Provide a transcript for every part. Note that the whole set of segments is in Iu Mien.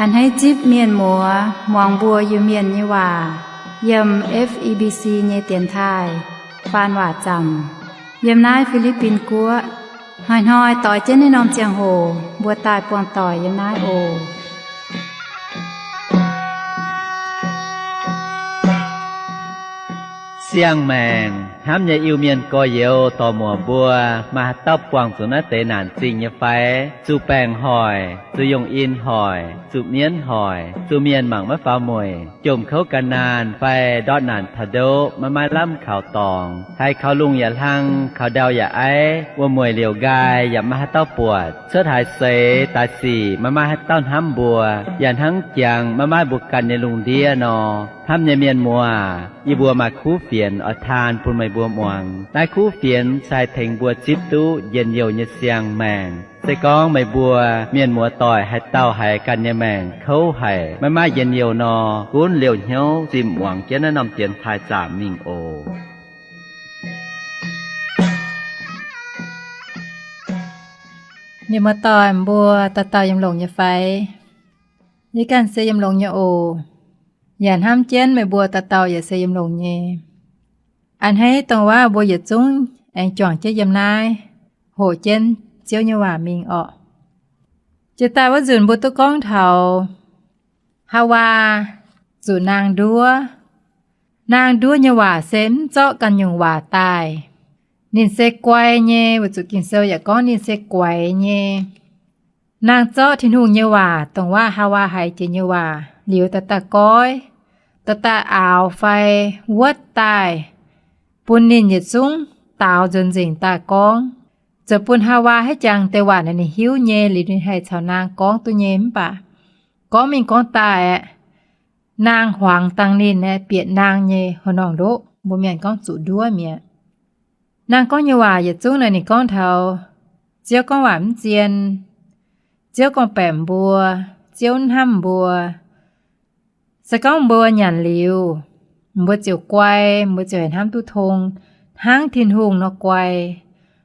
A'hneiv zipv mienh muoz muangx mbuo Iu-Mienh nyei waac yiem F E B C nyei dienx taaih faan waac zaamc yiem naaiv Fi^li^bin Guoqv. Hnoi-hnoi doix jienv naaiv norm ziangh hoc mbuo daaih buangh doic yiem naaiv oc. Siang-maengc hnamv nyei Iu-Mienh gorx-youz dorc-muoc mbuo, maaih haaix dauh buangh zuqc naaiv deix naanc zingh nyei fai? Zuqc baengc hoic, zuqc yungh in hoic, zuqc mienv hoic, zuqc mienh mangc maiv faaux mueic, jomc kouv gan naanh fai ndortv naanc taux ndoqv maiv maaih lamh kaux dorngx, haiz kaux lungh yaac hlang, kaux ndau yaac aiv, wuom-mueic liouc nqaai yaac maiv maaih haaix dauh buatc, cuotv haaix seix daaih sic maiv maaih haaix dauh hnamv mbuo, yaac hnangv jangx maiv maaih mbuo ganh nyei lungh ndiev nor. Hnamv nyei mienh muoz, yie mbuo maaih kuv fienx oix taan bun meih mbuo muangx. Naaiv kuv fienx se haih tengx mbuo zipv duqv njien-youh nyei siang-maengc. Se gorngv meih mbuo mienh muoz doic haaix dauh haiz ganh nyei maengc kouv haic, maiv maaih njien-youh nor, gunv liouh hnyouv zimh muangx jienv naaiv norm dienx taaih zaamc mingh oc. Mienh muoz doic mbuo, dauh dauh yiem longx nyei fai? Yie ganh se yiem longx nyei oc. Yaac hnamv jienv meih mbuo dauh dauh yaac se yiem longx nyei. A'hneiv dongh waac mbuo yietc zungv aengx juangc jienv yiem naaiv hoqc jienv Ziouv nyei waac mingh orqc. Jiex daaih wuov nzunc mbuo duqv gorngv taux Haawaa zuqc naang nduov. Naang nduov nyei waac se mv zorqv ganh nyungc waac daaih. Ninh se guai nyei, weic zuqc Ging-Sou yaac gorngv ninh se guaix nyei. Naang zorqv Tin-Hungh nyei waac, dongh waac Haawaa haiz jiex nyei waac liuz, daaih daaih goiv, daaih daaih aaux fai wuotv daaih, bun ninh yietc zungv daaux nzuonx nzengc daaih gorngv. Zoux bun Haawaa haiz jangx deix waac naaic ninh hiuv nyei, liuz ninh haih caux naang gorngv duqv nyei. Mv baac gorngv mingh gorngv daaih aeqv, naang huangx dangh ninh aeqv, bieqc naang nyei haaix norm ndoqv, mbuo mienh gorngv zuqc nduov mi'aqv. Naang gorngv nyei waac yietc zungv naaic ninh gorngv taux Ziouv gorngv waac mv zien, Ziouv gorngv-baeqc mbuo, Ziouv hnamv mbuo. Se gorngv mbuo nyanc liuz, mbuo ziouc guai, mbuo ziouc haih hnamv duqv tong hnangv Tin-Hungh nor guai.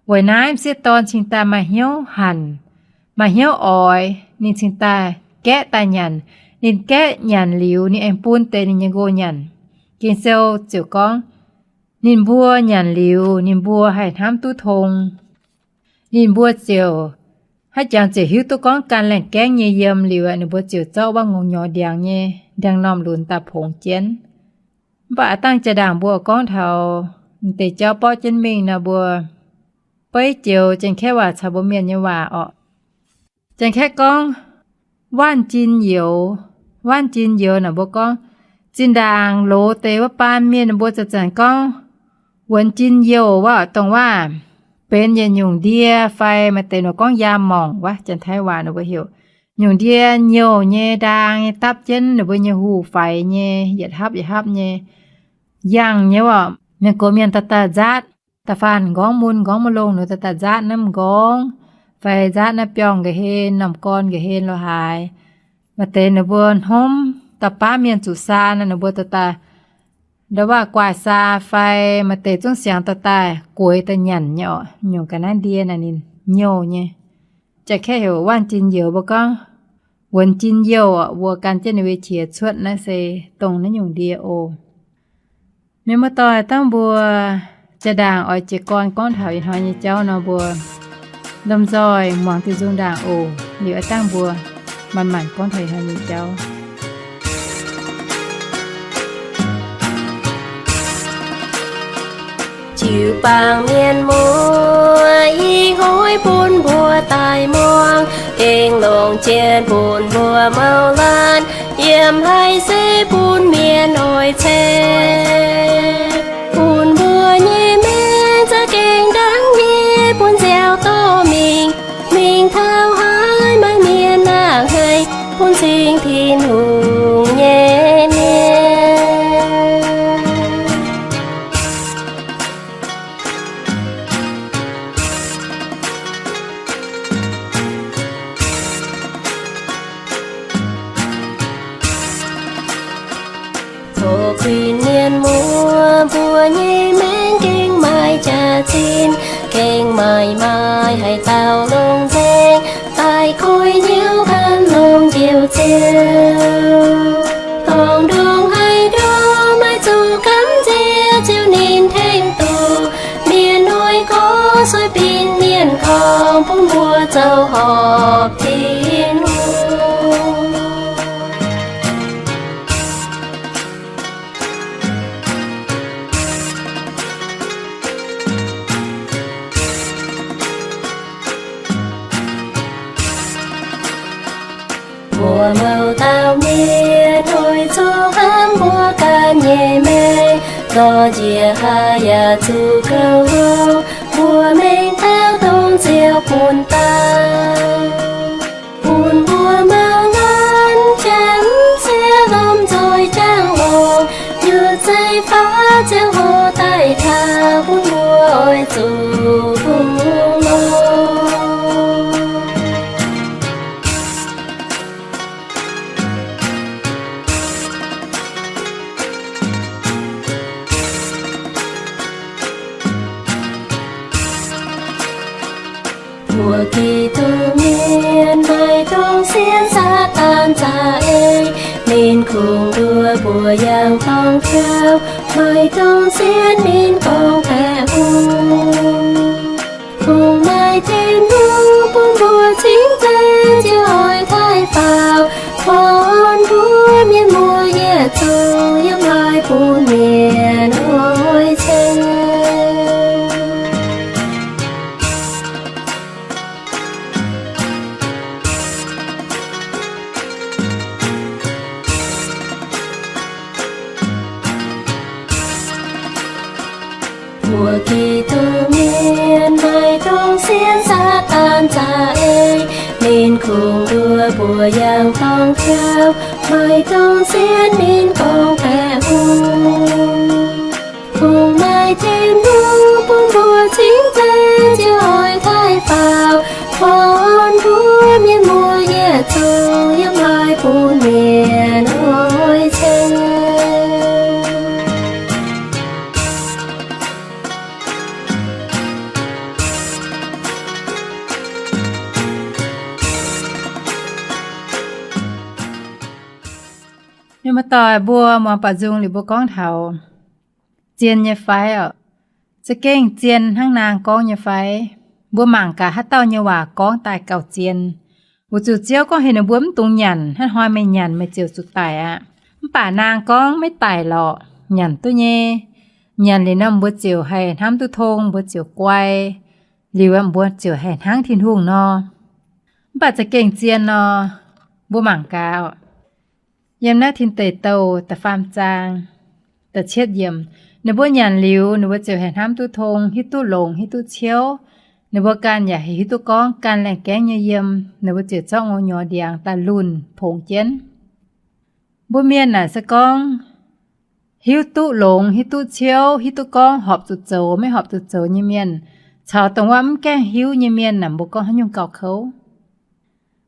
Weic naaiv m'sieqv dorn cingx daaih maaih hnyouv hanc, maaih hnyouv oix, ninh cingx daaih gaeqv daaih nyanc. Ninh gaeqv nyanc liuz, ninh aengx bun deix ninh nyei nqox nyanc. Ging-Sou ziouc gorngv, ninh mbuo nyanc liuz, ninh mbuo haih hnamv duqv tong. Ninh mbuo ziouc haiz jangx ziouc hiuv duqv gorngv gan laengh gaengv nyei yiem liuz aeqv, ninh mbuo ziouc zorqv wuov ngongh nyorx ndiangx nyei ndiangx-normh lunx daaih pongx jienv. Mv baac aav dangh jaa-ndaangc mbuo gorngv taux m'deix jauv borqv jienv mingh nor, mbuo beiv joux Janx-Kaeqv waac caux mbuo Mienh nyei waac orqc. Janx-Kaeqv gorngv waanc jin youz. Waanc jin youz naaic mbuo gorngv zinh ndaangc loz deix wuov baan mienh mbuo zanc-zanc gorngv wuonx jin youh wuov, dongh waac benx yietc nyungc ndie fai maaih deix nor gorngv yaam mongc wuov, Janx-Taiv waac ninh mbuo heuc nyungc ndie nyouh nyei ndaang nyei dapv jienv ninh mbuo nyei huv faix nyei, yietc hapv yietc hapv nyei yangh nyei orqc. Mienh gox mienh daaih daaih nzaatv, da'faanh m'nqorngv mun m'nqorngv ma'longh ninh daaih daaih nzaatv naaiv m'nqorngv fai nzaatv naaiv biorngh nqa'hlen, normh gorn nqa'hlen lo haaix. Maaih deix ninh mbuo hnomv da'baav mienh zuqc saa nor, ninh mbuo daaih daaih nda'waac guaaih saa fai maaih deix zungv siangx daaih daaih gueix daaih nyanc nyei orqc. Nyungc ga'naaiv ndie naaic ninh nyouh nyei. Janx-Kaeqv heuc waanc jin youz, mbuo gorngv wuonx jin youh orqc, mbuo gan jienv ninh mbuo qiex cuotv naaiv se dongh naaiv nyungc ndie oc. Mienh muoz-doic, dangh mbuo jaa-ndaangc oix jiez gorn gorngv taux ih hnoi nyei jauv nor, mbuo lomh nzoih muangx diuh nzung ndaangc oc. Liuz aav dangh mbuo manc-manc gorngv taux ih hnoi nyei jauv. Jiu-baang mienh muoz, ih hnoi bun mbuo daaih muangx, gengh longc jien bun mbuo mau laanh, yiem haiz se bun mienh oix ceng. Bun mbuo nyei maengc za'gengh ndangv nyei bun nziaaux dorh mingh, mingh taux haaix maaih mienh nangh haic, bun cing Tin-Hungh nyei mienh. Corc kuinx mienh muoz, mbuo nyei maengc gengh maaih jaax-zinh, gengh maaih maaih haaix dauh longc nzengc, daaih koiv hnyouv gan longc njoux Ziouv. zoux horpc Tin-Hungh. Mbuo mouz dauh mienh oix zuqc hnamv mbuo ganh nyei meih, dorh njiec haaix yaac zuqc gauh hlo. Mbuo mengh taux dongh Ziouv bun daaih, bun mbuo mangc ngăn jangx siev lomh nzoih jangx longx, nyutc zeiv-faav ziangh hoc daaih taux bun mbuo oix zuqc bungx longx. Mbuo Giduc mienh maaih dongh sienx Saadaan za'eix, ninh kungx nduov mbuo yangh dorngx biauv. Maaih dongh sienx ninh gorngv baeqc hungh. Kungx maaih Tin-Hungh bun mbuo cingx zeiv njoih taaih faaux, kuonx mbuo mienh muoz yietc zungv yiem haaix bun mienh oix ceng. Mbuo Giduc mienh maaih dongh sienx Saadaan za'eix, ninh kungx nduov mbuo yangh dorngx biauv. Maaih dongh sienx ninh gorngv baeqc hungh. Kungx maaih Tin-Hungh bun mbuo cingx zeiv njoih taaih faaux, kuonx mbuo mienh muoz yietc zungv yiem haaix bun mienh oix ceng. Mienh muoz-doic mbuo muangx baaux nzung liuz mbuo gorngv taux zien nyei fai oc? Za'gengh zien hnangv naang gorngv nyei fai? Mbuo mangc gaax haaix dauh nyei waac gorngv daaih gauh zien. Weic zuqc Ziouv gorngv heuc ninh mbuo mv dungx nyanc, hnangv hnoi meih nyanc meih ziouc zuqc daic aqv. Mv baac naang gorngv maiv daic lorqc, nyanc duqv nyei. Nyanc liuz nor mbuo ziouc haih hnamv duqv tong, mbuo ziouc guai. Liuz mbuo ziouc haih hnangv Tin-Hungh nor. Mv baac za'gengh zien nor, mbuo mangc gaax oc. Yiem naaiv Tin Deic Douh da'faam zaang, da'cietv yiemc, ninh mbuo nyanc liuz, ninh mbuo ziouc haih hnamv duqv tong, hiuv duqv longx, hiuv duqv ciouv. Ninh mbuo ganh yaac haih hiuv duqv gorngv, ganh laengh gaengv nyei yiem, ninh mbuo ziouc zorqv ngongh nyorx ndiangx daaih lunh pongx jienv. Mbuo mienh naaic se gorngv hiuv duqv longx, hiuv duqv ciouv, hiuv duqv gorngv horpc zuqc zoux, maiv horpc zuqc zoux nyei mienh, caux dongh wuov mv gaengh hiuv nyei mienh naaic, mbuo gorngv haaix nyungc gauh kouv?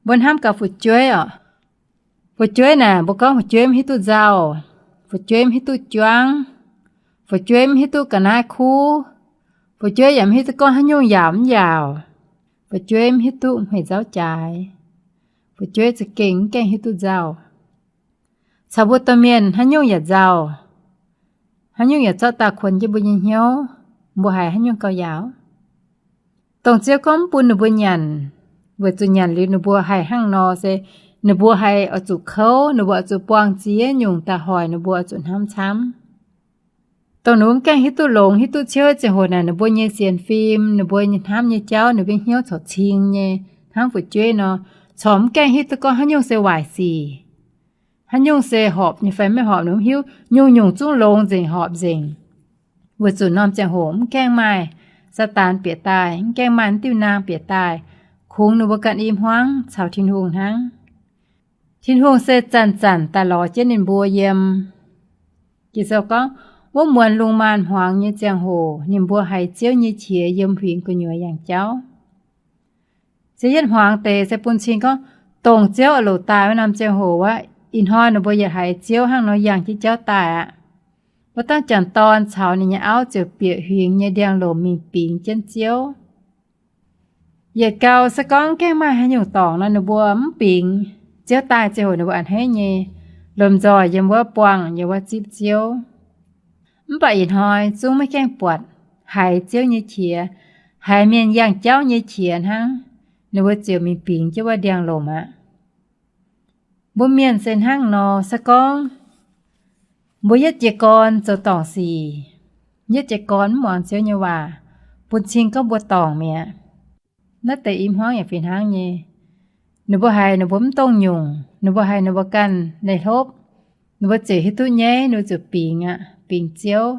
Mbuo hnamv gaax fu'jueiv oc. Fu'jueiv naaic, mbuo gorngv fu'jueiv mv hiuv duqv nzauh, fu'jueiv mv hiuv duqv juangv, fu'jueiv mv hiuv duqv ga'naaiv kuv, fu'jueiv yaac mv hiuv duqv gorngv haaix nyungc yaauc mv yaauc, fu'jueiv mv hiuv duqv hmeiv nzauv jaaix, fu'jueiv za'gengh mv gaengh hiuv duqv nzauh. Caux mbuo domh mienh haaix nyungc yaac nzauh, haaix nyungc yaac zorqv daaih kuonx jienv mbuo nyei hnyouv, mbuo haiz haaix nyungc gauh yaauc? Dongh Ziouv gorngv mv bun ninh mbuo nyanc, weic zuqc nyanc liuz ninh mbuo haih hnangv nor se ninh mbuo haih oix zuqc kouv, ninh mbuo oix zuqc buangh ziex nyungc daaih hoic ninh mbuo oix zuqc hnamv camv. Dongh ninh mbuo mv gaengh hiuv duqv longx, hiuv duqv ciouv ziangh hoc naaic, ninh mbuo nyei sienx fim, ninh mbuo nyei hnamv nyei jauv, ninh mbuo hnyouv corc cing nyei hnangv fu'jueiv nor, corc mv gaengh hiuv duqv gorngv haaix nyungc se waaic sic, haaix nyungc se horpc nyei fai maiv horpc, ninh mv hiuv. Nyungc-nyungc zungv longx nzengc, horpc nzengc. Weic zuqc norm ziangh hoc mv gaengh maaih Saadaan bieqc daaih, mv gaengh maaih diuh naang bieqc daaih, kungx ninh mbuo ganh i hmuangv caux Tin-Hungh hnangv. Tin-Hungh se zanc-zanc daaih lorz jienv ninh mbuo yiem. Ging-Sou gorngv, wuov muonz lungh maanz hmuangx nyei ziangh hoc ninh mbuo haiz Ziouv nyei qiex yiem huingx gu'nyuoz yangh jauv. Se yietv hmuangx deix se bun cing gorngv, dongh Ziouv oix loc daaih wuov norm ziangh hoc wuov, ih hnoi ninh mbuo yietc haiz Ziouv hnangv nor yangh jienv jauv daaih aqv. Wuov dauh janx-dorn caux ninh nyei auv ziouc bieqc huingx nyei ndiangx-lomc mingh bingx jienv Ziouv. Yietc gau se gorngv gaengh maaih haaix nyungc dorngc nor, ninh mbuo mv bingx. Ziouv daaih ziangh hoc ninh mbuo a'hneiv nyei, lomh nzoih yiem wuov buangh, yiem wuov zipv Ziouv. Mv baac ih hnoi zungv maiv gaengh buatc, haiz Ziouv nyei qiex, haiz mienh yangh jauv nyei qiex hnangv. ninh mbuo ziouc mingh bingx jienv wuov ndiangx-lomc aqv. Mbuo mienh se hnangv nor, se gorngv mbuo yietv jiez gorn zoux dorngc sic, yietv jiez gorn mv muangx Ziouv nyei waac, bun cing gorngv mbuo dorngc mi'aqv. Naaiv deix i hmuangv yaac fih hnangv nyei. Ninh mbuo haiz ninh mbuo mv dongh nyungc, ninh mbuo haiz ninh mbuo ganh leih hlopv, ninh mbuo ziouc hiuv duqv nyaiv, ninh mbuo ziouc bingx aqv, bingx Ziouv.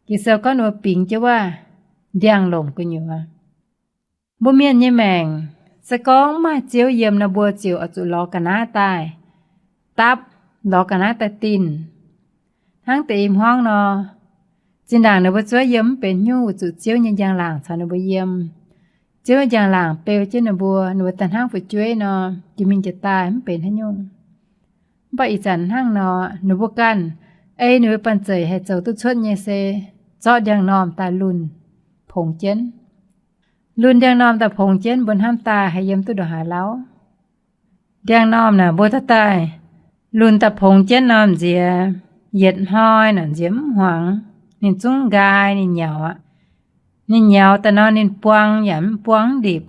Ging-Sou gorngv ninh mbuo bingx jienv wuov ndiangx-lomc gu'nyuoz. Mbuo mienh nyei maengc, se gorngv mv maaih Ziouv yiem nor, mbuo ziouc oix zuqc lorz ga'naaiv daaih dapv, lorz ga'naaiv daaih dinh. Hnangv deix i hmuangv nor, zinh ndaangc ninh mbuo zuov yiem mv benx nyungc, weic zuqc Ziouv nyei njang-laangc caux ninh mbuo yiem. Ziouv nyei njang-laangc beu jienv ninh mbuo, ninh mbuo daaih hnangv fu'jueiv nor, jiex mingh jiex daaih mv benx haaix nyungc. Mv baac ih zanc hnangv nor, ninh mbuo ganh ei ninh mbuo banh zeic haih zoux duqv cuotv nyei se zorqv ndiangx-normh daaih lunh pongx jienv. Lunh ndiangx-normh daaih pongx jienv, mbuo hnamv daaih haih yiem duqv ndongc haaix lauh. Ndiangx-normh naaic mbuo dorh daaih lunh daaih pongx jienv nor, nziex yietc hnoi naaic nziex mv hmuangx. Ninh zungv nqaai, ninh nyaux aqv. Ninh nyaux daaih nor, ninh buang yaac mv buang mv ndipc.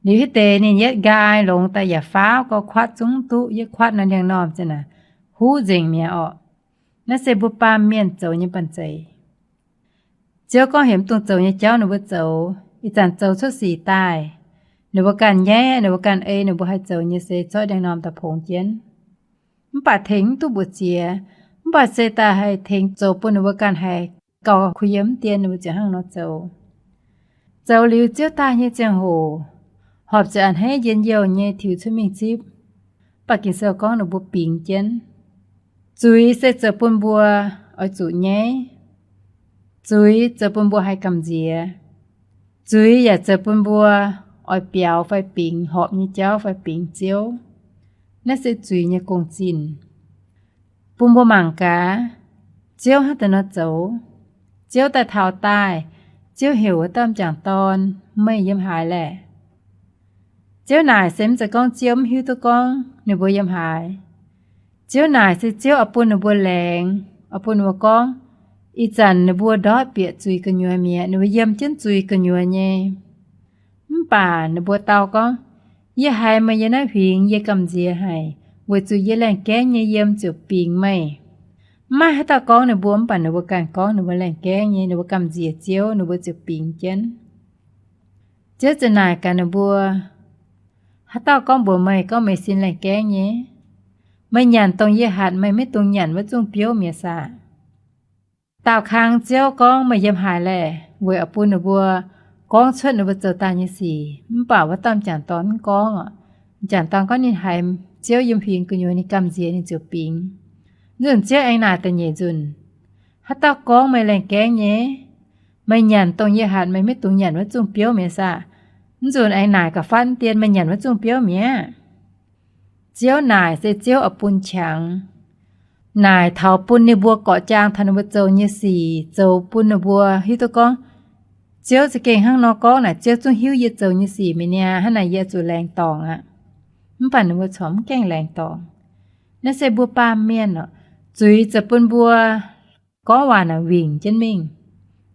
Liuz hitv deix ninh yietv nqaai longx daaih yaac faauv, gorngv kuatv zungv mv duqv. Yietv kuatv nor, ndiangx-normh ziouc naaic huv nzengc mi'aqv orqc. Naaiv se mbuo baamh mienh zoux nyei banh zeic. Ziouv gorngv heuc mv dungx zoux nyei jauv ninh mbuo zoux. Ih zanc zoux cuotv sic daaih, ninh mbuo ganh nyaiv, ninh mbuo ganh ei ninh mbuo haih zoux nyei se zorqv ndiangx-normh daaih pongx jienv. Mv baac tengx mv duqv mbuoqc ziex, mv baac se daaih haih tengx zoux bun ninh mbuo ganh haih gauh kuh yiem mv dien, ninh mbuo ziouc hnangv nor zoux. Zoux liuz Ziouv daaih nyei ziangh hoc, horpc ziouc a'hneiv njien-youh nyei tiux cuotv mingh zipv. Mv baac Ging-Sou gorngv ninh mbuo bingx jienv. Zuiz se zoux bun mbuo oix zuqc nyaiv. Zuiz zoux bun mbuo haih gamh nziex. Zuiz yaac zoux bun mbuo oix biaux fai bingx horpc nyei jauv fai bingx Ziouv. Naaiv se zuiz nyei gong-zinh. Bun mbuo mangc gaax, Ziouv hnangv deix nor zoux. Ziouv daaih taux daaih, Ziouv heuc wuov dauh m'jangc dorn, Meih yiem haaix laeh? Ziouv naaic se mv zeiz gorngv Ziouv mv hiuv duqv gorngv ninh mbuo yiem haaix. Ziouv naaic se Ziouv oix bun ninh mbuo laengz, oix bun ninh mbuo gorngv, ih zanc ninh mbuo ndortv bieqc zuiz gu'nyuoz mi'aqv, ninh mbuo yiem jienv zuiz gu'nyuoz nyei. Mv baac ninh mbuo dau gorngv, Yie haiz meih nyei naaiv huingx yie gamh nziex haic, weic zuqc yie laengh gaengv nyei yiem ziouc bingx meih. Mv maaih haaix dauh gorngv ninh mbuo, mv baac ninh mbuo ganh gorngv ninh mbuo laengh gaengv nyei, ninh mbuo gamh nziex Ziouv, ninh mbuo ziouc bingx jienv. Ziouv ziouc naaic gaax ninh mbuo, Haaix dauh gorngv mbuox meih gorngv meih sin laengh gaengv nyei? Meih nyanc dongh yie hatc meih maiv dungx nyanc wuov zungh biouv mi'aqv saah? Daauh kang Ziouv gorngv, Meih yiem haaix laeh? weic oix bun ninh mbuo gorngv cuotv ninh mbuo zoux daaih nyei sic. Mv baac wuov dauh m'jangc dorn mv gorngv oc. M'jangc dorn gorngv ninh haiz Ziouv yiem huingx gu'nyuoz ninh gamh nziex ninh ziouc bingx. Nzunc Ziouv aengx naaic da'nyeic nzunc, Haaix dauh gorngv meih laengh gaengv nyei? Meih nyanc dongh yie hatc meih maiv dungx nyanc wuov zungh biouv mi'aqv saah? Nzunc aengx naaic ga'fatv dien, Meih nyanc wuov zungh biouv mi'aqv? Ziouv naaic se Ziouv oix bun qangx. Naaic taux bun ninh mbuo gorqv-jaang taux ninh mbuo zoux nyei sic, zoux bun ninh mbuo hiuv duqv gorngv, Ziouv za'gengh hnangv nor gorngv naaic, Ziouv zungv hiuv yie zoux nyei sic mi'aqv. Hnangv naaic yie zuqc laengz dorngc aqv. Mv baac ninh mbuo corc mv gaengh laengz dorngc. Naaiv se mbuo baamh mienh oc. Zuiz zoux bun mbuo gorngv waac naaic wingc jienv mingh,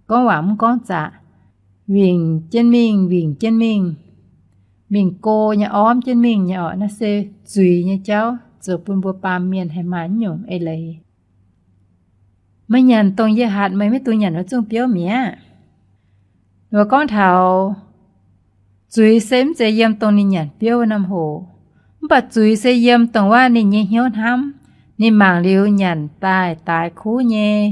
gorngv waac mv gorngv zaqc, wingc jienv mingh, wingc jienv mingh, mingh go nyei, ormv jienv mingh nyei oc. Naaiv se zuiz nyei jauv zoux bun mbuo baamh mienh haih maaih nyungc eix leiz. Meih nyanc dongh yie hatc meih maiv dungx nyanc wuov zungh biouv mi'aqv. Mbuo gorngv taux zuiz se mv zeiz yiem dongh ninh nyanc biouv wuov norm hoc, mv baac zuiz se yiem dongh waac ninh nyei hnyouv hnamv. Ninh mangc liuz nyanc daaih daaix kuv nyei,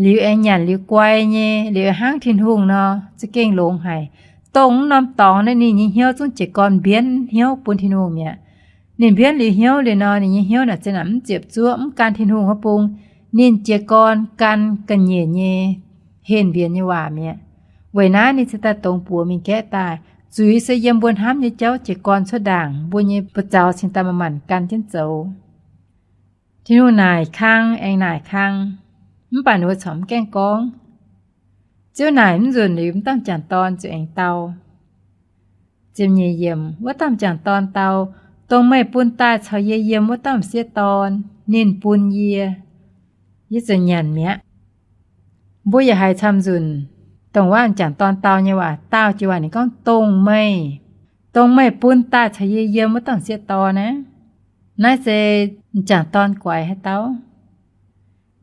liuz aengx nyanc liuz guai nyei, liuz hnangv Tin-Hungh nor, za'gengh longx haic. Dongh wuov norm dorngx naaiv ninh nyei hnyouv zungv jiez gorn mbienv hnyouv bun Tin-Hungh mi'aqv. Ninh mbienv liuz hnyouv liuz nor, ninh nyei hnyouv naaic ziouc naaic mv ziepc zuoqv, mv gan Tin-Hungh wuov bung. Ninh jiez gorn gan ga'nyiec nyei, henh mbienx nyei waac mi'aqv. Weic naaiv ninh ziouc daaih dongz buoz mingh gaeqv daaih. Zuiz se yiem mbuo hnamv nyei jauv jiez gorn cuotv ndaangc, mbuo nyei buoz-zaux cingx daaih manc-manc gan jienv zoux. Tin-Hungh naaic kang aengx naaic kang, mv baac ninh mbuo corc mv gaengh gorngv. Ziouv naaic mv nzunc liuz, wuov dauh m'jangc dorn ziouc aengx dau. Ziemx nyeic yiemc, wuov dauh m'jangc dorn dau, Dongh meih bun daaih caux yie yiem wuov dauh m'sieqv dorn, ninh bun yie, yie ziouc nyanc mi'aqv. Mbuo yaac haiz camv nzunc, dongh wuov m'jangc dorn dau nyei waac, daauh jiex waac ninh gorngv, Dongh meih Dongh meih bun daaih caux yie yiem wuov dauh m'sieqv dorn naaiv, naaiv se m'jangc dorn guaix haaix dauh?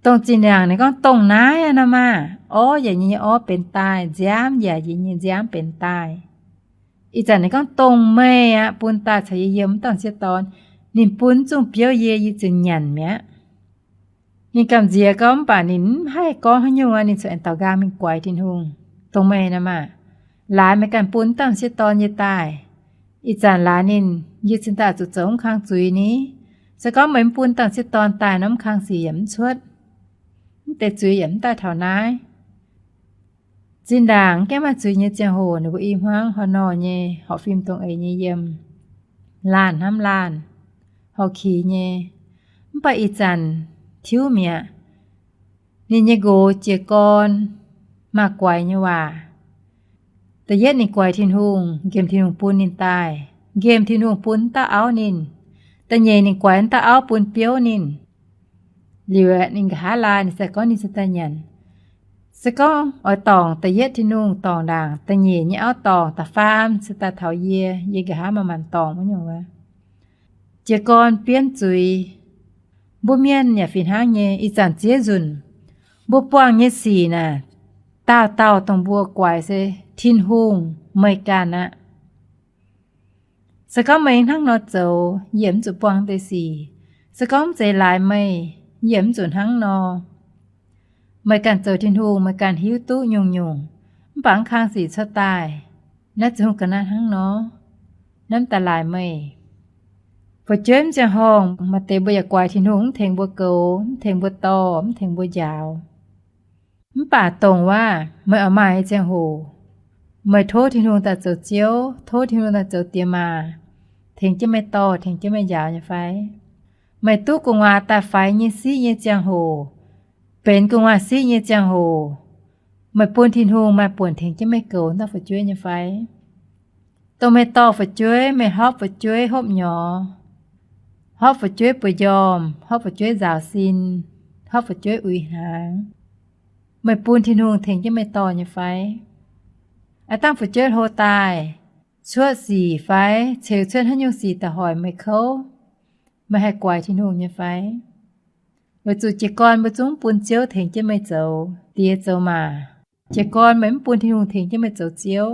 Dongh zinh ndaangc ninh gorngv, dongh naaiv nor maah! Orv yaac yie nyei orv benx daaih, nziaamv yaac yie nyei nziaamv benx daaih. Ih zanc ninh gorngv, dongh meih aqv bun daaih caux yie yiem wuov dauh m'sieqv dorn. Ninh bun zungh biouv yie, yie ziouc nyanc mi'aqv. Ninh gamh nziex gau mv baac ninh mv haih gorngv haaix nyungc aqv. Ninh corc aengx daux nqaang mingh guaix Tin-Hungh, dongh meih nor maah! Laaix meih ganh bun dauh m'sieqv dorn yie daaih. Ih zanc laaix ninh, yie cingx daaih zuqc zoux mv kang zuiz ni. Se gorngv meih mv bun dauh m'sieqv dorn daaih nor, mv kang sic yaac mv cuotv, mv deix zuiz yaac mv daaih taux naaiv. Zinh ndaangc gaengh maaih zuiz nyei ziangh hoc, ninh mbuo i hmuangv horh nor nyei horpc fim dongh eix nyei yiem, laanh hnamv laanh, horpc kix nyei. Mv baac ih zanc tiuv mi'aqv. Ninh nyei nqox jiez gorn maaih guaix nyei waac. Da'yietv ninh guaix Tin-Hungh, nqemh Tin-Hungh bun ninh daaih, nqemh Tin-Hungh bun dauh auv ninh. Da'nyeic ninh guaix dauh auv bun biouv ninh. Liuz ninh nqa'haav laai ninh se gorngv ninh cingx daaih nyanc. Se gorngv oix dorngc da'yietv Tin-Hungh dorngc ndaangc, da'nyeic nyei auv dorngc, da'faam cingx daaih taux yie, yie nqa'haav manc-manc dorngc wuov nyungc wuov. Jiez gorn bienv zuiz. Mbuo mienh yaac fih hnangv nyei. Ih zanc ziex nzunc mbuo buangh nyei sic naaic, dauh dauh dongh mbuo guaix se, Tin-Hungh, meih ganh aqv. Se gorngv meih hnangv nor zoux, yie mv zuqc buangh deix sic. Se gorngv mv zeiz laaix meih, yie mv zuqc hnangv nor. Meih ganh zoux Tin-Hungh, meih ganh hiuv duqv nyungc-nyungc. Mv baac mv kang sic cuotv daaih, naaiv ziouc hungh ga'naaiv hnangv nor, naaiv mv daaih laaix meih. Fu'jueiv, mv ziangh horngh maaih deix mbuo yaac guaix Tin-Hungh mv tengx mbuo goux, mv tengx mbuo dorh, mv tengx mbuo njaaux. Mv baac dongh waac meih oix maaih nyei ziangh hoc, meih tov Tin-Hungh daaih zoux Ziouv, tov Tin-Hungh daaih zoux diex maac, tengx jienv meih dorh, tengx jienv meih njaaux nyei fai? Meih duqv gu'nguaaz daaih faix nyei siqv nyei ziangh hoc, benx gu'nguaaz siqv nyei ziangh hoc, meih bun Tin-Hungh maaih buonc tengx jienv meih goux dauh fu'jueiv nyei fai? Dongh meih dorh fu'jueiv, meih hopv fu'jueiv hopv nyorx, hopv fu'jueiv buoz njormh, hopv fu'jueiv nzaaux sin, hopv fu'jueiv uix hnaangx, meih bun Tin-Hungh tengx jienv meih dorh nyei fai? Aav dangh fu'jueiv hlo daaih, cuotv sic fai ceux cuotv haaix nyungc sic daaih hoic meih kouv, meih haih guaix Tin-Hungh nyei fai? Weic zuqc jiez gorn mbuo zungv bun Ziouv tengx jienv meih zoux diex zoux maac. Jiez gorn meih mv bun Tin-Hungh tengx jienv meih zoux Ziouv,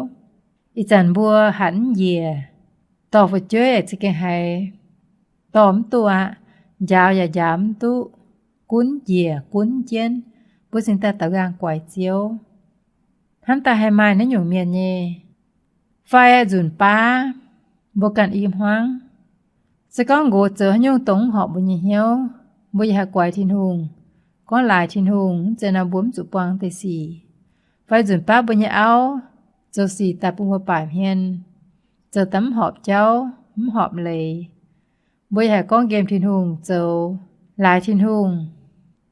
ih zanc mbuo hatc mv njiec, dorh fu'jueiv yaac za'gengh haiz dorh mv duqv aqv, njaaux yaac njaaux mv duqv, gunv njiec gunv jienv, mbuo cingx daaih daux nqaang guaix Ziouv. Hnamv daaih haih maaih naaiv nyungc mienh nyei. Fai nzunc baav mbuo ganh i hmuangv, se gorngv nqox zoux haaix nyungc dongh mv horpc mbuo nyei hnyouv, mbuo yaac haih guaix Tin-Hungh, gorngv laaix Tin-Hungh, mv zeiz nor mbuo mv zuqc buangh deix sic. Fai nzunc baav mbuo nyei auv zoux sic daaih bun mbuo baamh hmien, zoux daaih mv horpc jauv, mv horpc leiz, mbuo yaac haih gorngv nqemh Tin-Hungh zoux, laaix Tin-Hungh.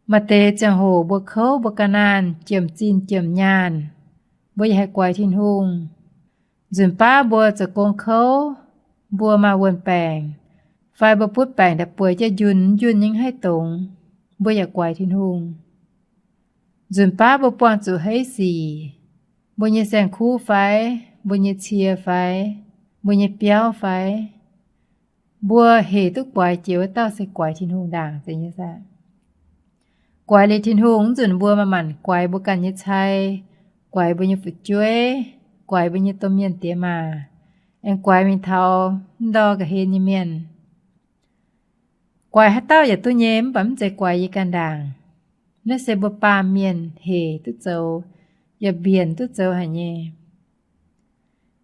Maaih deix ziangh hoc mbuo kouv, mbuo ga'naanh, jiem-zinh jiem-nyaanh, mbuo yaac haih guaix Tin-Hungh. Nzunc baav mbuo zoux gong kouv, mbuo maaih wuon-baengc, fai mbuo butv baengc daaih bueix jienv njunh, njunh nyei haih dongz, mbuo yaac guaix Tin-Hungh. Nzunc baav mbuo buangh zuqc hei sic, mbuo nyei saeng-kuv fai, mbuo nyei cie fai, mbuo nyei biauv fai, mbuo hec duqv guaix jiex wuov dauh se guaix Tin-Hungh ndaangc. Guaix liuz Tin-Hungh, mv nzunc mbuo manc-manc guaix mbuo ganh nyei cai, guaix mbuo nyei fu'jueiv, guaix mbuo nyei domh mienh diex maac, aengx guaix mingh taux mv ndor ga'hlen nyei mienh. Guaix haaix dauh yaac duqv nyei, mv baac mv zeiz guaix yie ganh ndaangc. Naaiv se mbuo baamh mienh hec duqv zoux, yaac mbienc duqv zoux haic nyei.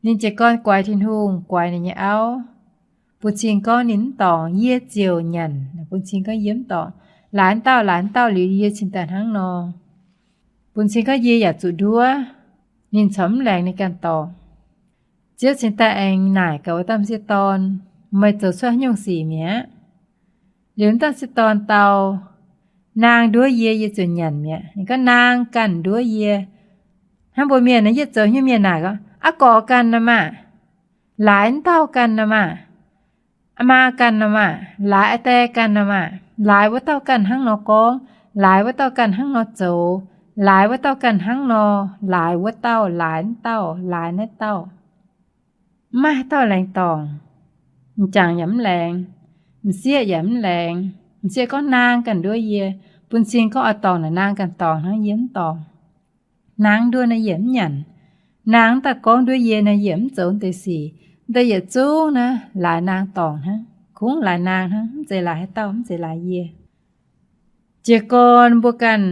Ninh jiez gorn guaix Tin-Hungh, guaix ninh nyei auv, bun cing gorngv ninh mv dorngc, yie ziouc nyanc. Bun cing gorngv yie mv dorngc, laaix dauh laaix dauh liuz yie cingx daaih hnangv nor. Bun cing gorngv yie yaac zuqc nduov, ninh corc mv laengz ninh ganh dorngc. Ziouv cingx daaih aengx naaic gaax wuov dauh m'sieqv dorn, meih zoux cuotv haaix nyungc sic mi'aqv? Liuz wuov dauh m'sieqv dorn dau, naang nduov yie, yie ziouc nyanc mi'aqv. Ninh gorngv naang ganh nduov yie. Hnangv mbuo mienh naaiv, yietv zoux nyungc mienh naaic gorngv, aa gorx ganh nor maah, laaix wuov dauh ganh nor maah, aa maa ganh nor maah, laaix aa die ganh nor maah, laaix wuov dauh ganh hnangv nor gorngv, laaix wuov dauh ganh hnangv nor zoux, laaix wuov dauh ganh hnangv nor, laaix wuov dauh, laaix wuov dauh, laaix naaiv dauh. Mv maaih haaix dauh laengz dorngc. M'jangc yaac mv laengz, m'sieqv yaac mv laengz. M'sieqv gorngv naang ganh nduov yie, bun cing gorngv oix dorngc naaic naang ganh dorngc hnangv, yie mv dorngc. Naang nduov naaiv yie mv nyanc. Naang daaih gorngv nduov yie naaiv yie mv zoux deix sic. Daaih yietc zungv naaiv laaix naang dorngc hnangv, kungx laaix naang hnangv, mv zeiz laaix haaix dauh, mv zeiz laaix yie. Jiez gorn mbuo ganh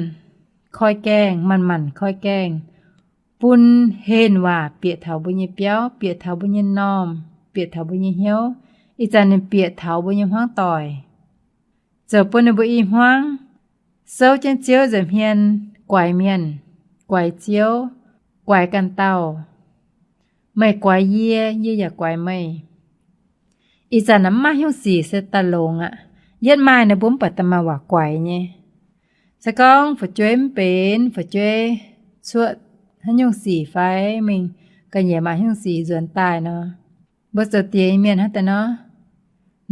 koi gaengh, manc-manc koi gaengh, bun henh waac bieqc taux mbuo nyei biauv, bieqc taux mbuo nyei m'normh, bieqc taux mbuo nyei hnyouv. Ih zanc ninh bieqc taux mbuo nyei hmuangv doic, zoux bun ninh mbuo i hmuangv souv jienv Ziouv nza'hmien, guaix mienh, guaix Ziouv, guaix ganh dauh. Meih guaix yie, yie yaac guaix meih. Ih zanc mv maaih nyungc sic se daaih longx aqv. Yietv maaih naaiv mbuo mv baac daaih maaih waac guaix nyei. Se gorngv fu'jueiv mv benx, fu'jueiv cuoqv haaix nyungc sic fai mingh ga'nyiec maaih nyungc sic nzuonx daaih nor, mbuo zoux diex mienh hnangv daaih nor,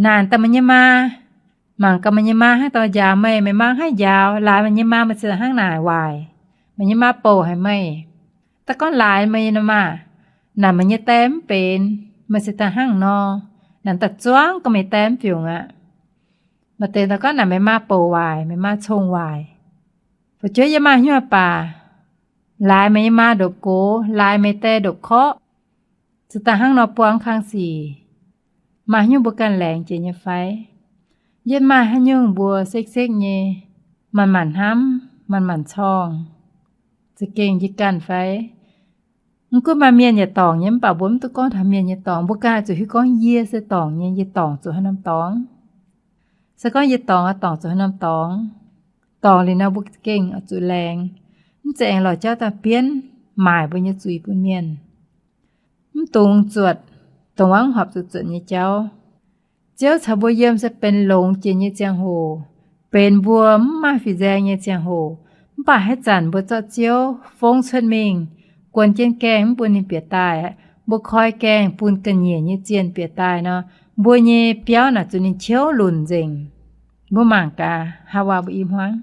naaic daaih meih nyei maa, mangc gaax meih nyei maa hnangv daaih njaaux meih, meih maa hnangv njaaux, laaix meih nyei maa meih cingx hnangv naaic waaic, meih nyei maa bouc haic meih. Daaih gorngv laaix meih nyei nor maah, naaic meih nyei die mv benx, meih cingx daaih hnangv nor, naaic daaih zuangv ga'meih die mv fiungc aqv. Maaih deix daaih gorngv naaic meih maa bouc waaic, meih maa cong waaic. Fu'jueiv yie maaih hnyouv baac, laaix meih nyei maa ndopv-gox, laaix meih die ndopv-korqv, cingx daaih hnangv nor buangv kang sic. Maaih haaix nyungc mbuo ganh laengz jiex nyei fai? Yietv maaih haaix nyungc mbuo sekv-sekv nyei, manc-manc hnamv, manc-manc corng, za'gengh yie ganh fai? Mv gunv maaih mienh yaac dorngc nyei, mv baac mbuo mv duqv gorngv taux mienh nyei dorngc. Mbuo ganh zuqc hiuv gorngv yie se dorngc nyei, yie dorngc zuqc haaix norm dorngx. Se gorngv yie dorngc, dorngc zuqc haaix norm dorngx. Dorngc liuz nor mbuo za'gengh oix zuqc laengz, mv zeiz aengx lorz jauv daaih bienv maaic mbuo nyei zuiz bun mienh. Mv dungx zuotc dongh wuov horpc zuqc zuotc nyei jauv. Ziouv caux mbuo yiem se benx longx jiex nyei ziangh hoc, benx mbuo mv maaih fin-nzaeng nyei ziangh hoc. Mv baac haaix zanc mbuo zorqv Ziouv fongv cuotv mingh, guon jienv gaengh mv bun ninh bieqc daaih, mbuo koi gaengh bun ga'nyiec nyei zienh bieqc daaih nor, mbuo nyei biauv naaic zuqc ninh qiouv lunc nzengc. Mbuo mangc gaax, Haawaa mbuo i hmuangv.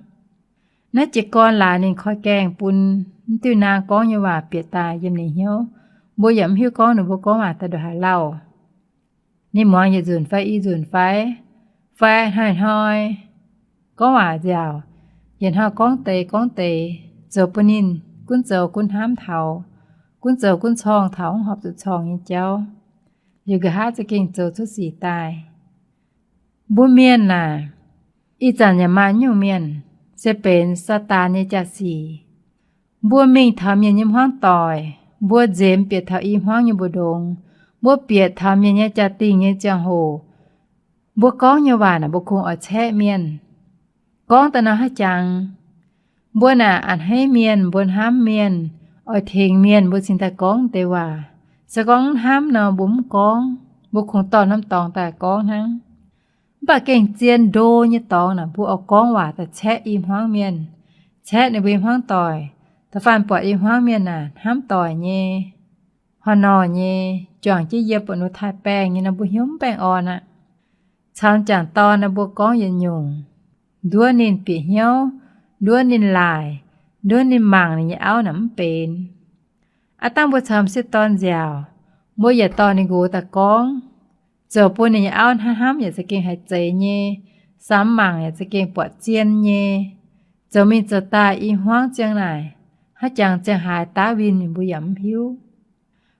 Naaiv jiez gorn laaix ninh koi gaengh bun mv diuh naang gorngv nyei waac bieqc daaih yiem ninh hnyouv. Mbuo yaac mv hiuv gorngv ninh mbuo gorngv waac daaih ndongc haaix lauh. Ninh muangx yietc nzunc fai i nzunc fai, fai hnoi-hnoi gorngv waac nziaauc, yietc hnoi gorngv deix gorngv deix, zoux bun ninh gunv zoux gunv hnamv taux, gunv zoux gunv corng taux mv horpc zuqc corng nyei jauv. Liuz nqa'haav za'gengh zoux cuotv sic daaih. Mbuo mienh naaic, ih zanc yaac maaih nyungc mienh se benx Saadaan nyei jaax-sic. Mbuo mingh taux mienh nyei hmuangv doic, mbuo nzemx bieqc taux i hmuangv nyei mbu'ndongx, mbuo bieqc taux mienh nyei jaa-dingh nyei ziangh hoc, mbuo gorngv nyei waac naaic mbuo kungx oix caeqv mienh. Gorngv daaih nor haaix jangx? Mbuo naaic a'hneiv mienh, mbuo hnamv mienh, oix tengx mienh, mbuo cingx daaih gorngv deix waac. Se gorngv mv hnamv nor mbuo mv gorngv, mbuo kungx dorh norm dorngx daaih gorngv hnangv. Mv baac gengh zien ndo nyei dorngx naaic mbuo oix gorngv waac daaih caeqv i hmuangv mienh, caeqv ninh mbuo i hmuangv doic. Da'faanh buatc i hmuangv mienh naaic hnamv doic nyei, horh norh nyei, juangc jienv yie buatc ninh taaih baengh nyei nor mbuo hnyouv mv baengh orn aqv. Caux m'jangc dorn nor mbuo gorngv yietc nyungc, nduov ninh bieqc hnyouv, nduov ninh laaic, nduov ninh mangc ninh nyei auv naaic mv benx. Aav dangh mbuo caux m'sieqv dorn nziaauc, mbuo yaac dorh ninh nqox daaih gorngv, zoux bun ninh nyei auv hnamv hnamv yaac za'gengh haiz zeiz nyei, samx mangc yaac za'gengh buatc zien nyei. Zoux mingh zoux daaih i hmuangv ziang naaic, haaix jangx ziang haaix daav win ninh mbuo yaac mv hiuv.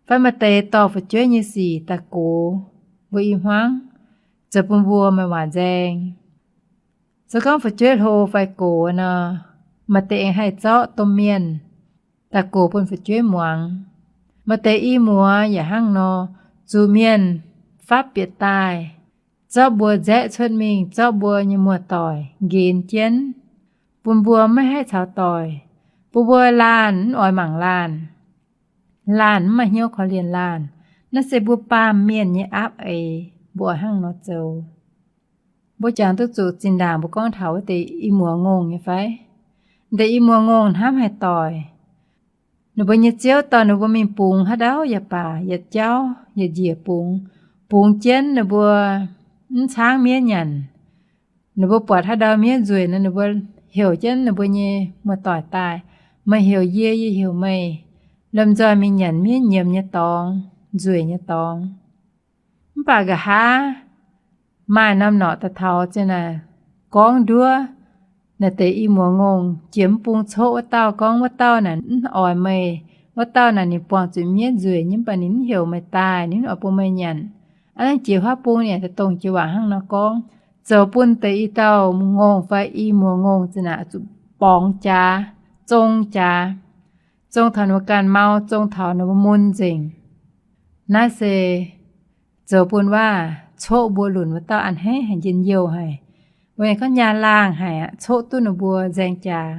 Fai maaih deix dorh fu'jueiv nyei sic daaih gox mbuo i hmuangv, zoux bun mbuo maaih waac nzaeng. Se gorngv fu'jueiv hlo fai gox nor, maaih deix aengx haih zorqv domh mienh daaih gox bun fu'jueiv muangx. Maaih deix i muoz yaac hnangv nor, zuqc mienh fapv bieqc daaih, zorqv mbuo nzaeqv cuotv mingh, zorqv mbuo nyei muoz-doic nqenx jienv, bun mbuo maiv haih caux doic, bun mbuo laanh mv oix mangc laanh, laanh mv maaih hnyouv korv-lienh laanh. Naaiv se mbuo baamh mienh nyei aapv eix, mbuo oix hnangv nor zoux. Mbuo jangx duqv zuqc zinh ndaangc mbuo gorngv taux wuov deix i muoz ngongh nyei fai? Deix i muoz ngongh hnamv haih doic. Ninh mbuo nyei ziouv dorh ninh mbuo mingh bungx haaix ndau yaac baac, yietc jauv yietc njiec bungx, bungx jienv ninh mbuo mv caangv miev nyanc. Ninh mbuo buatc haaix ndau miev nzueic nor, ninh mbuo heuc jienv ninh mbuo nyei muoz-doic daaih, meih heuc yie, yie heuc meih, lomh nzoih mingh nyanc miev nyiemz nyei dorngx. nzueic nyei dorngx. Mv baac nqa'haav maaih norm norqc daaih taux ziang naaic gorngv nduov naaic deix i muoz-ngongh jiex mv bung coqv wuov dauh gorngv, wuov dauh naaic mv oix meih, wuov dauh naaic ninh buangh zuqc mietv nzueic nyei, mv baac ninh mv heuc meih daaih, ninh mv oix bun meih nyanc. Aav naaiv jiex huaav bung ninh aengx dongh jiex waac hnangv nor gorngv, zoux bun deix i dauh ngongh fai i muoz-ngongh ziang naaic zuqc borngz jaax, zong jaax, zong taux ninh mbuo ganh mau, zong taux ninh mbuo mun nzengc. Naaiv se zoux bun waac coqv mbuo lunc wuov dauh a'hneiv haic, njien-youh haic, mbuo nyei gorngv nyaah laangh haic aqv, coqv duqv ninh mbuo nzaeng jaax.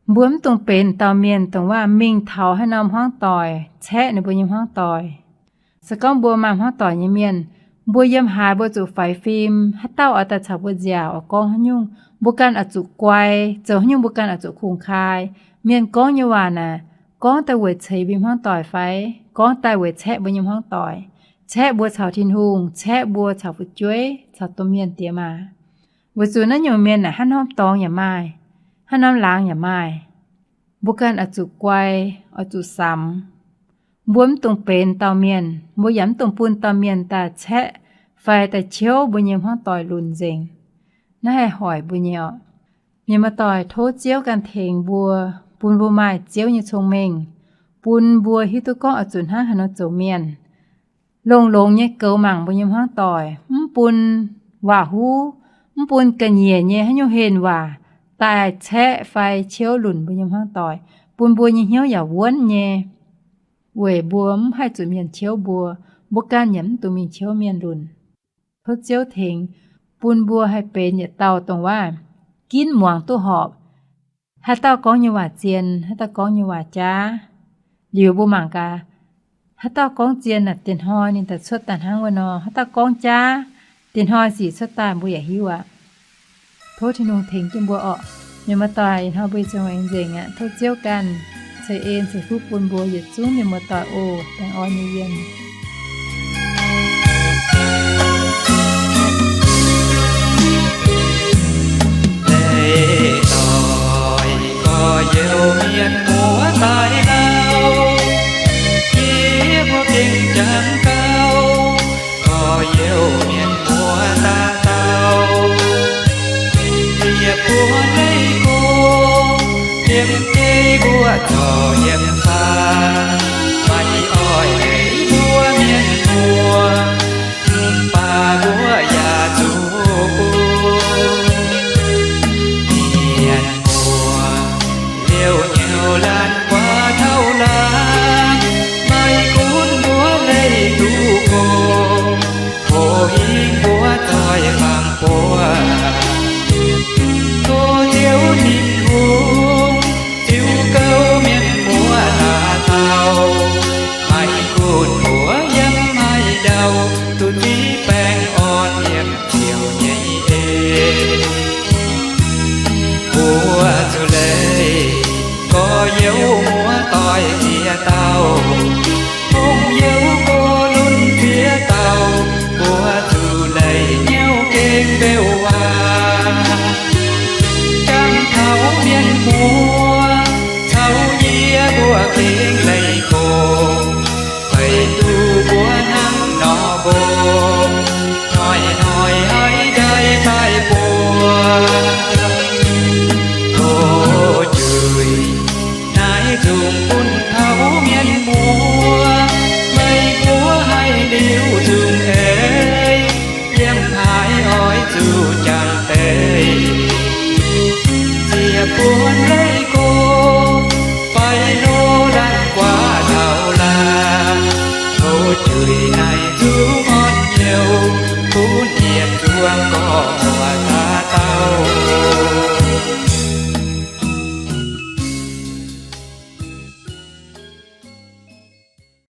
Mbuo mv dungx benx dauh mienh dongh waac mingh taux haaix norm hmuangv doic caeqv ninh mbuo nyei hmuangv doic. Se gorngv mbuo maaih hmuangv doic nyei mienh, mbuo yiem haaix mbuo zuqc faix fim, haaix dauh oix daaih caux mbuo nziaauc, oix gorngv haaix nyungc, mbuo ganh oix zuqc guai, zoux haaix nyungc mbuo ganh oix zuqc kungx-kaa. Mienh gorngv nyei waac naaic, gorngv daaih weic ceix mbuo nyei hmuangv doic fai gorngv daaih weic caeqv mbuo nyei hmuangv doic, caeqv mbuo caux Tin-Hungh, caeqv mbuo caux fu'jueiv, caux domh mienh diex maac. Weic zuqc naaiv nyungc mienh naaic hnangv norm dorngx yaac maaih, hnangv norm laangz yaac maaih. Mbuo ganh oix zuqc guai, oix zuqc samx. Mbuo mv dungx benx dauh mienh, mbuo yaac mv dungx bun dauh mienh daaih caeqv fai daaih ciouv mbuo nyei hmuangv doic lunc nzengc. Naaiv haih hoic mbuo nyei orqc. Mienh muoz-doic, tov Ziouv ganh tengx mbuo, bun mbuo maaih Ziouv nyei cong-mengh, bun mbuo hiuv duqv gorngv oix zuqc hnangv haaix nor zoux mienh. Longx-longx nyei goux mangc mbuo nyei hmuangv doic, mv bun waac-huv, mv bun ga'nyiec nyei haaix nyungc henh waac daaih caeqv fai ciouv lunc mbuo nyei hmuangv doic, bun mbuo nyei hnyouv yaac wuonv nyei. Weic mbuo mv haih zuqc mienh ciouv mbuo, mbuo ganh yaac mv dungx mingh ciouv mienh lunc. Tov Ziouv tengx bun mbuo haih benx yietc dauh dongh waac ginv muangx duqv horpc. Haaix dauh gorngv nyei waac zien, haaix dauh gorngv nyei waac jaav, liuz mbuo mangc gaax, haaix dauh gorngv zien naaic, diex hnoi ninh daaih cuotv daaih hnangv wuov nor. Haaix dauh gorngv jaav, diex hnoi sic cuotv daaih mbuo yaac hiuv aqv. Tov Tin-Hungh tengx jienv mbuo orqc. Mienh muoz-doic, ih hnoi mbuo ih zong aengx nzengc aqv. Tov Ziouv ganh ceix en ceix fuqv bun mbuo yietc zungv mienh muoz-doic oc. Baengh orn nyei yiem. Leiz doic, gorx-youz mienh muoz daaih lauh, yie mbuo gengh jangx gauh, gorx-youz mienh muoz daaih dauh. Yie mbuo leiz go, yiem jeiv mbuo zorc yiem faam, maiv oix leiz mbuo mienh muoz, mv baac mbuo yaac zuqc bun mienh muoz liouh nyouc laanh guaax tauv laanh, maiv gunv mbuo leih duqv gong, hoz hingv mbuo zoih fangx buoz. Tov Ziouv Tin-Hungh ziux gouv mienh muoz daaih dauh, maiv gunv mbuo yiem haaix ndau, duqv zipv baengh orn yiem ziouc nyei en. Mbuo zuqc leih gorx-youz muoz-doic ziex dauh, hungh youz go lunx ziex dauh, mbuo zuqc leih nyouv gengh beu waac. Jangx taux mienh muoz caux yie mbuo gengh